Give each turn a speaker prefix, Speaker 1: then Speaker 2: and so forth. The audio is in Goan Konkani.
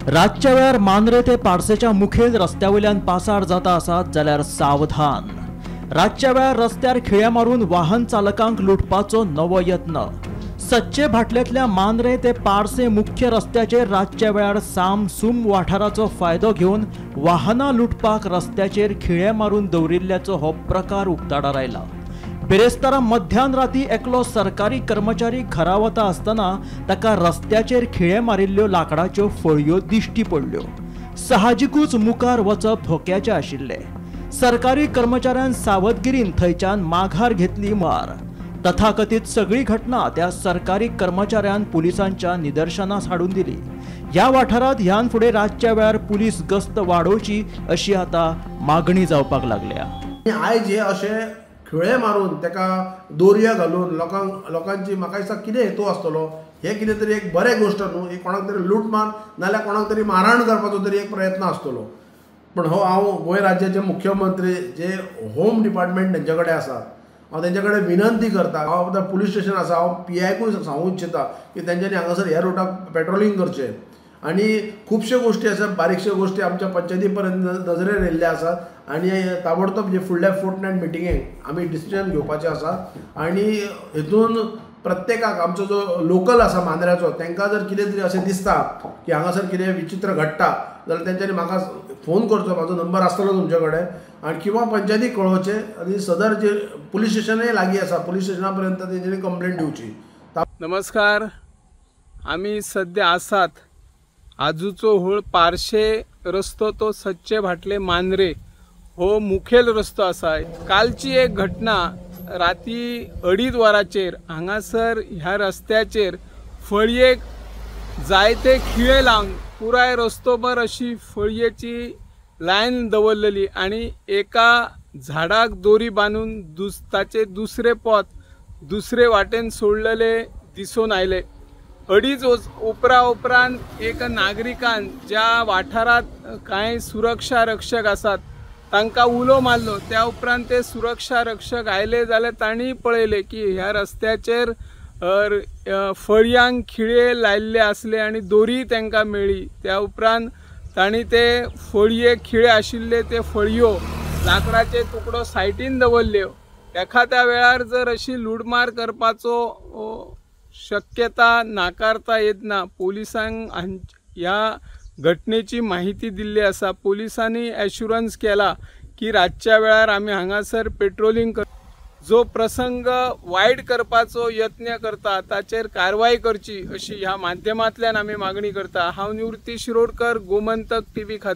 Speaker 1: रातच्या वेळार मांद्रे ते पार्सेच्या मुखेल रस्त्या वयल्यान पासार जाता आसात जाल्यार सावधान। रातच्या वेळार रस्त्यार खिळे मारून वाहन चालकांक लुटपाचो नवो यत्न। सच्चे भाटलेंतल्या मांद्रे ते पार्से मुख्य रस्त्याचेर रातच्या वेळार सामसूम वाठाराचो फायदो घेवन वाहनां लुटपाक रस्त्याचेर खिळे मारून दवरिल्ल्याचो हो प्रकार उक्ताडार आयला। बिरेस्तारा मध्यान राती एकलो सरकारी कर्मचारी घरा वता आसतना ताका रस्त्याचेर खिळे मारिल्ल्यो लाकडाच्यो फळयो दिश्टी पडल्यो। साहजिकूच मुखार वचप धोक्याचें आशिल्लें। सरकारी कर्मचाऱ्यान सावधगिरीन थंयच्यान माघार घेतली मार। तथाकथीत सगळी घटना त्या सरकारी कर्मचाऱ्यान पुलिसांच्या निदर्शनास हाडून दिली। ह्या वाठारांत ह्यान फुडें रातच्या वेळार पुलीस गस्त वाडोवची अशी आतां मागणी जावपाक लागल्या।
Speaker 2: आयज हे अशे खिळे मारून ताका दोरया घालून लोकांची म्हाका दिसता कितें हेतू आसतलो, हे कितें तरी एक बरें गोश्ट न्हू, ही कोणाक तरी लूटमार नाल्यार कोणाक तरी मारहाण करपाचो तरी एक प्रयत्न आसतलो। पण हो हांव गोंय राज्याचे मुख्यमंत्री जे होम डिपार्टमेंट तेंचे कडेन आसा, हांव तेंचे कडेन विनंती करता। हांव आतां पुलीस स्टेशन आसा, हांव पी आयकूय सांगूंक इच्छिता की तेंच्यांनी हांगासर ह्या रुटाक पेट्रोलिंग करचें आनी खुबश्यो गोश्टी आसा, बारीकश्यो गोश्टी आमच्या पंचायती पर्यंत नजरेर येयल्ले आसात आनी ताबडतोब जे फुडल्या फोर्टनायट मिटिंगेक आमी डिसिजन घेवपाचें आसा। आनी हेतून प्रत्येकाक आमचो जो लोकल आसा मांद्र्याचो तांकां जर कितें तरी अशें दिसता की हांगासर कितें विचित्र घडटा जाल्यार तेंच्यांनी म्हाका फोन करचो, म्हाजो नंबर आसतलो तुमचे कडेन, आनी किंवां पंचायतीक कळोवचें आनी सदर जे पुलीस स्टेशनय लागीं आसा पुलीस स्टेशना पर्यंत तेंच्यांनी कंप्लेन दिवची।
Speaker 3: नमस्कार, आमी सद्या आसात आजूचो होळ पार्शे रस्तो तो सच्चे भाटले मांद्रे हो मुखेल रस्तो आसा। कालची एक घटना राती 2:30 वरांचेर हांगासर ह्या रस्त्याचेर फळयेक जायते खिळे लावन पुराय रस्तोभर अशी फळयेची लायन दवरलेली आनी एका झाडाक दोरी बांदून ताचे दुसरे पोत दुसरे वाटेन सोडलेले दिसून आयले। 2:30 उपरा उपरांत एक नागरिकान ज्या वाठारांत कांय सुरक्षा रक्षक आसात तांकां उलो मारलो। त्या उपरांत ते सुरक्षा रक्षक आयले जाल्यार तांणी पळयलें की ह्या रस्त्याचेर फळयांक खिळे लायिल्ले आसले आनी दोरी तांकां मेळ्ळी। त्या उपरांत तांणी ते फळये खिळे आशिल्ले ते फळयो लाकडाचे तुकडो सायटीन दवरल्यो। एखाद्या वेळार जर अशी लुडमार करपाचो शक्यता नाकारता येत ना। पोलिसांक ह्या घटनेची माहिती दिल्ली आसा। पोलिसांनी एश्युरन्स केला की रातच्या वेळार आमी हांगासर पेट्रोलिंग कर, जो प्रसंग वायट करपाचो यत्न करता ताचेर कारवाय करची अशी ह्या माध्यमांतल्यान आमी मागणी करता। हांव निवृत्ती शिरोडकर, गोमंतक टीव्ही खातीर।